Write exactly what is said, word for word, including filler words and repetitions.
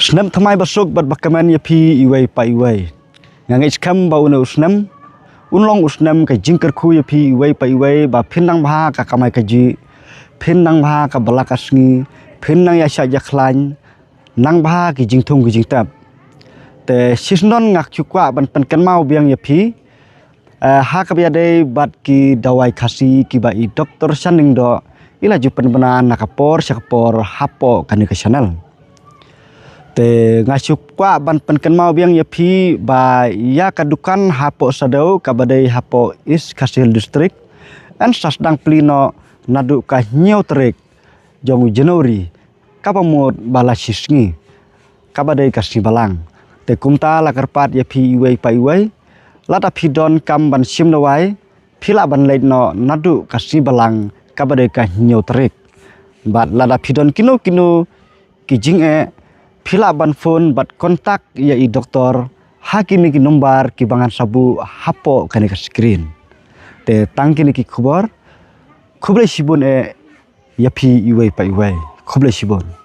Snem thymmai basuk bad bakmen ïa phi iwei pa iwei. Nga ngeit skhem ba une u snem un long u snem ka jingkyrkhu ïa phi iwei pa iwei, ba phin nang bha ka kamai kajih, phin nang bha ka bala ka sngi, phin nang ïa shah ïa khlaiñ, nang bha ki jingthung ki jingtep. Te shisien nga shu kwah ban pynkynmaw biang ïa phi, eh, ha kaba ïadei bad ki dawai Khasi kiba i Doktor Shaningdo i la ju pynbna na ka por sha ka por hapoh kane ka channel. Te nga shu kwah ban pynkynmaw biang ïa phi ba ïa ka dukan hapoh Saddew kaba dei hapoh East Khasi Hills District, yn sa sdang plie noh naduh ka hynñiew tarik jong u January, kaba mut ba la shisngi, kaba dei ka sngi Balang. Te kumta la kyrpad ïa phi iwei pa iwei, lada phi don kam ban shim dawai, phi lah ban leit noh naduh ka sngi Balang kaba dei ka hynñiew tarik. Bad lada phi don kino kino ki jingeh, phi lah ban phone bad contact ïa i doktor ha kine ki nombar kiba ngan sa buh hapoh kane ka screen. Te tang kine ki khubor, khublei shibun eh ïa phi iwei pa iwei. Khublei shibun.